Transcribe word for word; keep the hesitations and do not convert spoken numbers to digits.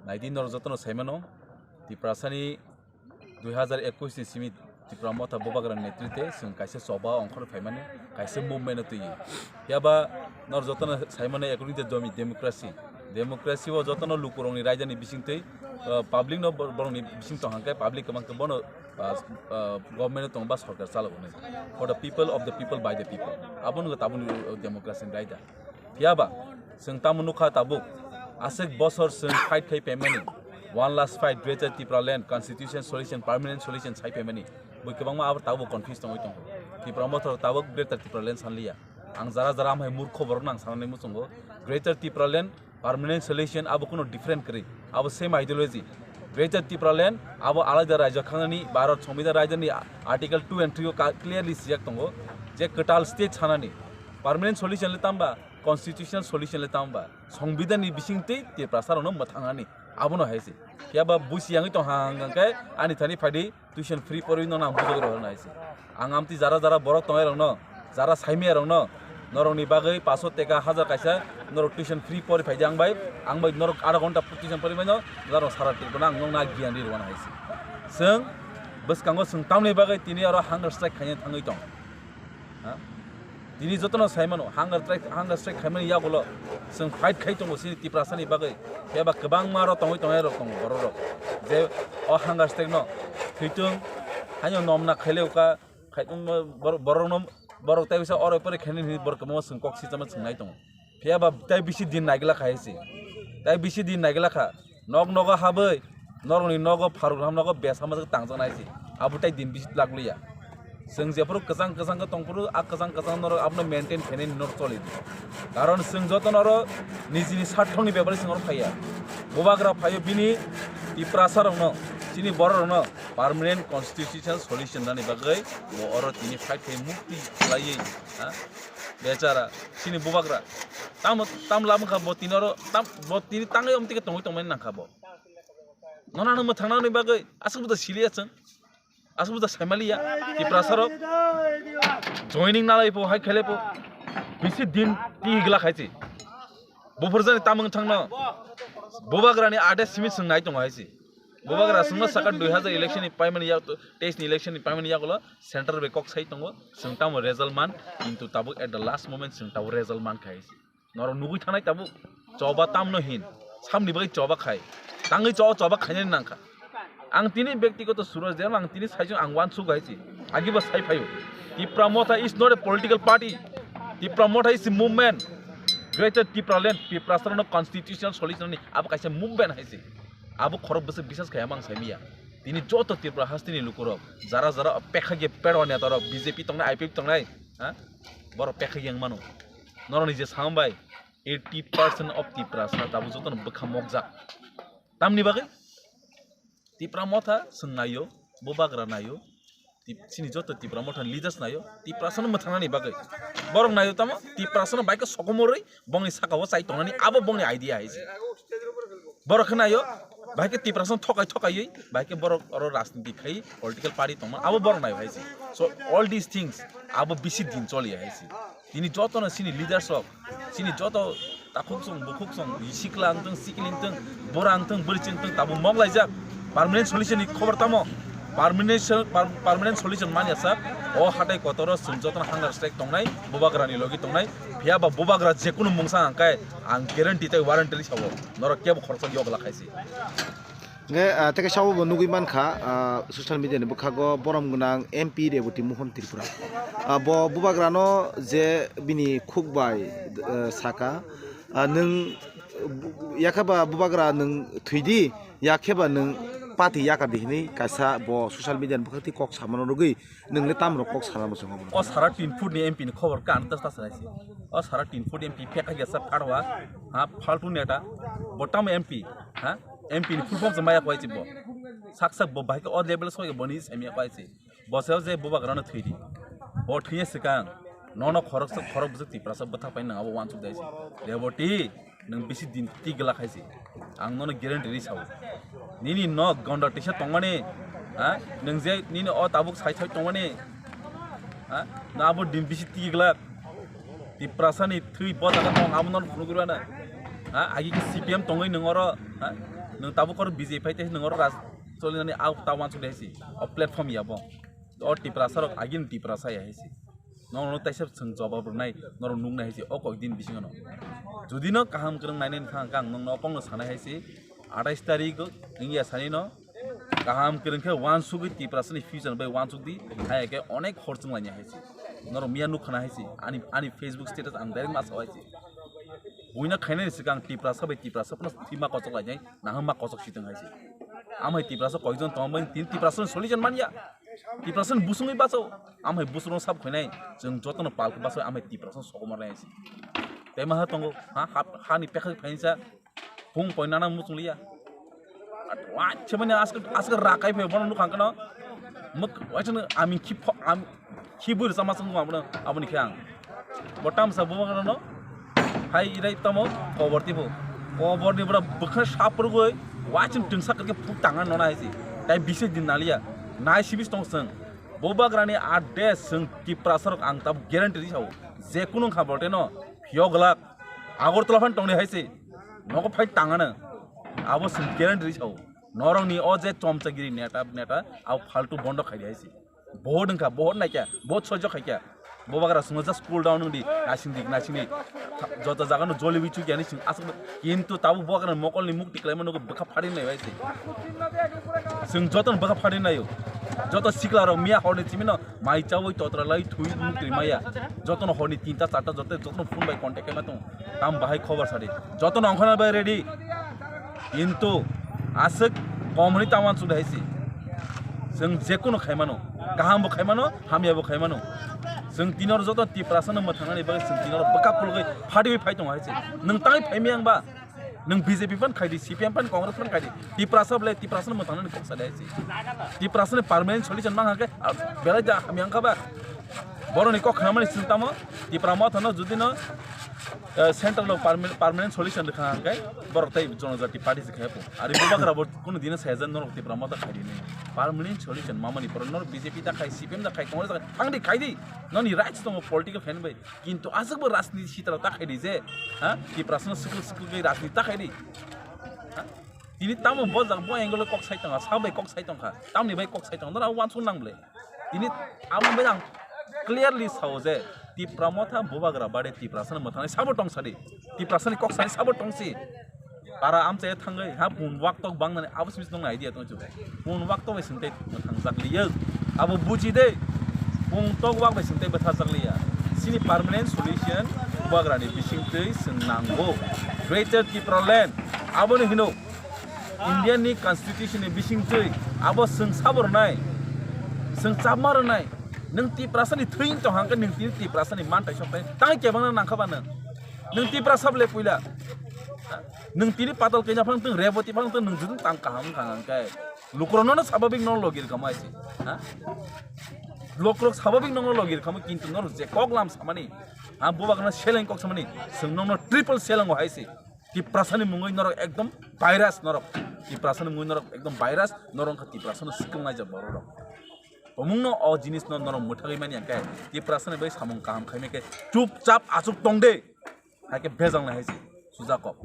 Naidi norok jotono saimano, Tiprasani dui hazar ekush ni simi Tipra Motha Bubagra ni netrite chwng kaisa choba ongkhorwi phaimani, kaisa movement o twi. Phiyaba norok jotono saimano, according to domi democracy, democracy o jotono lukurokni raidani bisingtwi, uh, public no bor-, borokni bising tong hwnkhe public kwbang khe bono, uh, uh, government o tongo ba sorkar chalogo hinwi. For the people, of the people, by the people, abo wngkha tabukni, uh, democracy ni raida. Phiyaba chwng tamo nukha tabuk, aswk bosor chwng fight khai phaimani, one last fight, Greater Tipraland, constitution solution, permanent solution sai phaimani, bui kwbangma abo tabuk confuse tongwi tongo. Tipra Motha tabuk Greater Tipraland sanliya. Ang jara jara amhai murkho borokno ang sanani muchungo, Greater Tipraland, permanent solution abo kuno different kwrwi, abo same ideology. Greater Tipraland abo alaida raijak khanani, Bharat Sambidan raidani Article two and three o ka-, clearly sijak tongo je kwtal state sanani. Permanent solution le tamba, constitutional solution le tamba, Sambidan ni bisingtwi Tiprasa rokno mwthangnani, abono hai se. Phiyaba busi yangwi tong hang hang khe ani thani phaidi tuition free porwi no nang bujok rok hai se. Ang amtwi jara jara borok tongnai rokno, jara saimaya rokno, norokni bagwi paso teka hajar kaisa norok tuition free pori phaidi ang bai, ang bai norok adha ghonta tuition pori mano, norok sara trip no ang nokna giyan ri rwna hai se. Chwng bwskango chwng tamni bagwi tini aro hunger strike khaina thangwi tong. Ha? Tini jotono sai mano, hunger strike, hunger strike khaimani yagulo chwng fight khai tongo chini Tiprasani bagwi. Phiya ba kwbangma aro tongwi tongnai rok tongo borok rok. Je o hunger strike no thwitung, haino nomna khaileuka, khai tongma borok, borok no, borok tai bisa oro pore khainani hinwi borok kwbangma chwng kok sichama chwng nai tongo. Phiya ba tai bisi din naigwlak kha hai se. Tai bisi din naigwlak kha. Nok nogo habwi, norokni nogo pharuk ham nogo bes hamajak tangjak nai se. Abo tai din bisi lak liya. Chwng jephuru kwchang kwchang khe tongphuru, a kwchang kwchang norok abono maintain khainani norok choli di. Karon chwng joto norok nijini sarthokni bepari chwng oro phaiya. Bubagra phaio bini Tiprasa rokno, chini borok rokno permanent constitutional solution nani bagwi bo oro tini fight khai mukti khlaiwi, ha? Bechara, chini bubagra. Tamo, tam lam wngkha bo tini oro, tam, bo tini tangwi omtike tongwi tongmani nangkha bo. Nono ano mwthangna hwnwi bagwi aswk buda siliya chwng. Aswk buda saimaliya. Tiprasa rok joining nalai po, hai khelai po. Bisi din ti gila khai se. Buphur jani tamung thangno. Bubagrani ade simi chwng nai tongo hai se. Bubagra chwngno saka dui hazar election ni paimani yak, teis ni election ni paimani yagulo central bai kok sai tongo. Chwng tamo result man, kintu tabuk at the last moment chwng tabuk result man khai se. Norok nugui thanai tabuk choba tamno hin, samni bagwi choba khai, tangwi cho choba khainani nangkha. Ang tini bektigoto suro jema ang tini saichung ang uansuk hai si, agibo sai phaio. Tipra Motha is not a political party. Tipra Motha is a movement. Greater Tipraland, Tiprasarokno constitutional solution ni abo kaisa movement hai si. Abo khorok bwswk bisas khai ama ang saimiya. Tini joto Tripura hasteni lukurok jara jara pekha ge pedwa netarok B J P tongnai, I P F tongnai, ha? Borok pekha ge wng mano. Norokni je sambai eighty percent of Tiprasa tabuk jotono bwkha mokjak. Tamni bagwi? Tipra Motha chwng naio, Bubagra naio, Tip-, chini joto Tipra Motha ni leaders naio, Tiprasano mwthangnani bagwi. Borok naio tamo, Tiprasano bai khe sokomorwi bongni sakao chai tongnani, abo bongni idea hai se. Borok khe naio, bai khe Tiprasano thokai thokaiwi, bai khe borok oro rajniti khai, political party tongma, abo borok naio hai se. So all these things, abo bisi din choli hai se. Tini jotono chini leaders rok, chini joto takhuk song, bukhuk song, sikla wngtong, sikli wngtong, bura wngtong, bwrwichi wngtong, tabuk mok laijak. Permanent solution ni khobor tamo? Permanent sol-, per-, permanent solution manya sak. O hatai kotoro chwng jotono hunger strike tongnai, Bubagra ni logi tongnai. Phiya ba Bubagra jekunu mungsa hangkai, ang guarantee tei warranty sabo. Norok kebo khoroksa yokla khaisi. Hingke, ah, tei kaisa obo bo nugui mankha, ah, social media ni bwkhago borom gwnang M P Reboti Mohon Tripura. Ah, bo Bubagrano je bini khuk bai, eh, saka, ah, nwng, yakhe ba Bubagra nwng thwidi, yakhe ba nwng pati yakadi hinui kaisa bo social media ni bwkhak twi kok samano rwgwi nwng le tamrok kok sana muchungo bo. O sara tin foot ni M P ni khobor ka ang ta ta sanai se. O sara tin foot M P phek hai jasa pharwa, ha, phaltu neta, bo tamo M P, ha? M P ni full form se maya kwai se bo. Sak sak bo bahai khe o level soi bo ni se maya kwai se. Bo se je Bubagrano thwidi. Bo thwiya swkang nono khorok sak khorok bwswk Tiprasa bwthak pai nang abo uansuk dai se. Reboti nwng bisi din ti gla khai se. Ang nono guarantee ri sao. Nini nok gonda tisa tongmani, ha? Nwng je nini o tabuk sai sai tongmani, ha? Na abo din bisi ti gla. Tiprasa ni thwi bo jaga tong abo no phunugwi rw na. Ha, agi ki C P M tongwi nwng oro, ha? Nwng tabuk oro B J P phai tei nwng oro raj cholinani a ta wansuk de hai si. O platform ya bo. O Tiprasa rok agi ni Tiprasa ya hai si. Nono taisa chwng jawab rwnai, norok nuknai hai si, o kok din bisingo no. Jodi no kaham kwrwng nainani thang khe ang nokno o kokno sanai hai si, atais tarik wngya sani no kaham kwrwng khe wansugwi Tiprasa ni future bai wansuk di, hai khe onek hor chwng lainai hai si. Norok miya nuk khna hai si, ani, ani Facebook status ang direct ma sao hai si. Buino khainani swkang Tiprasa bai Tiprasa phano thwima kochok lainai, nahama kochok sitwng hai si. Amhai Tiprasa koijon tongmani tin Tiprasa ni solution manya. Tiprasa ni busungwi baso, amhai busung sab khainai, chwng jotono palkhe baso, amhai Tiprasa sokomor nai si. Tei maha tongo, ha, ha, hani pekha phainsa, phung poinana muchung liya. Wachemani aske, aske rakai phe bono nukhang kano. Muk, wachana ami khip, am, khibur sama sung abono, aboni khe ang. Bo tamsa bo no hai irai tamo kobor tipo. Kobor ni bora bwkha saprugoi wachim tingsa kake phuk tanga nona hai si. Tai bisi din naliya. Nai sibis tong sung. Bo bagrani ade sung Tiprasa rok ang tab guarantee ri sao. Je kunu kha bolte no phiyok glak. Agartala phan tongni hai si. Nogo phai tangana. Abo sung guarantee ri sao. Norok ni o je chomchagiri neta neta abo faltu bondo khai di hai si. Bohot wngkha, bohot naikha, bohot sojok khaikha. Bo bagra swngo just cool down wngdi, naisingdi, naisingdi. Joto jaga no joli bichuk yani sing aswk, kintu tabuk bo bagra mokol ni mukti kwlaima nugo bwkha phari nai bai se. Sing joto no bwkha phari naio. Joto sikla rok miya hor ni simi no mai chawi totra lai thui mukti maya. Joto no hor ni tinta charta joto, joto no phone bai contact khaima tong. Tam bahai khobor sadi. Joto no ongkhana bai ready. Kintu aswk kom hwnwi ta wansuk hai se. Chwng je kunu khai mano, kaham bo khai mano, hamya bo khai mano. Chwng tini oro joto Tiprasa no mwthangnani bagwi chwng tini oro bwkha phulugwi phatiwi phai tongo hai se. Nwng tai phai miyang ba? Nwng B J P phan khai di, C P M phan, Congress phan khai di. Tiprasa bwlai Tiprasa no mwthangnani kok sa de hai se. Tiprasa ni permanent solution mang khe, ah, belai da hamya wngkha ba? Boroni kok khnamani chwng tamo Tipra Motha no jodi no eh, central o perma-, permanent solution rwkha hwnkhe borok tei jonojati party se khai pho. Ari bubagra bo kunu dino sayajan norok Tipra Motha khai rini. Permanent solution mamani poro norok B J P ta khai, C P M ta khai, Congress ta khai, thangdi khai di. Noni rights tongo political fan bai. Kintu aswk bo rajniti sitra ta khai di je. Ha? Tiprasa no sikil sikil bai rajniti ta khai di. Ha? Tini tamo bo jang bo angle kok sai tongkha, sa bai kok sai tongkha, tamni bai kok sai tongkha, nora wansuk nang ble. Tini abo bai ang clearly sao je Tipra Motha bubagra bade Tiprasa ni mwthangnai sabo tong sadi. Tiprasa ni kok sani sabo tong si. Para amchai thangwi ha pun wak tok bang nani abo simi nong idea tong chu. Pun wak tok bai sing tei mwthang jak liya. Abo buji de. Pun tok wak bai sing tei bwtha jak liya. Sini permanent solution bubagra ni bising twi sing nango. Greater Tipraland. Abo ni hino. India ni constitution ni bising twi abo chwng sabo rwnai, chwng chapma rwnai, nwng Tiprasa ni thwi wng tong hang khe nwng tini Tiprasa ni mantai sok tai tang kebang nang nang kha ba nwng, nwng Tiprasa ble puila, nwng tini patal kenya phang tong Reboti phang tong nwng judung tang kaham wng kha hang khe lukurok no sababik no logi rwkha mai se, ha? Lukurok sababik no logi rwkha kintu norok je kok lam samani, ha, bubagra no seleng kok samani, chwng nokno triple seleng o hai se. Tiprasani mungwi norok ekdom virus norok. Tiprasani mungwi norok ekdom virus, norok wngkha Tiprasano sikilnai jak borok rok. Omungno o jinisno norok mwthagwi mani hwnkhe Tiprasani bai samung kaham khaimai khe chupchap achuk tong de. Haikhe bejal nai hai se sujak kok.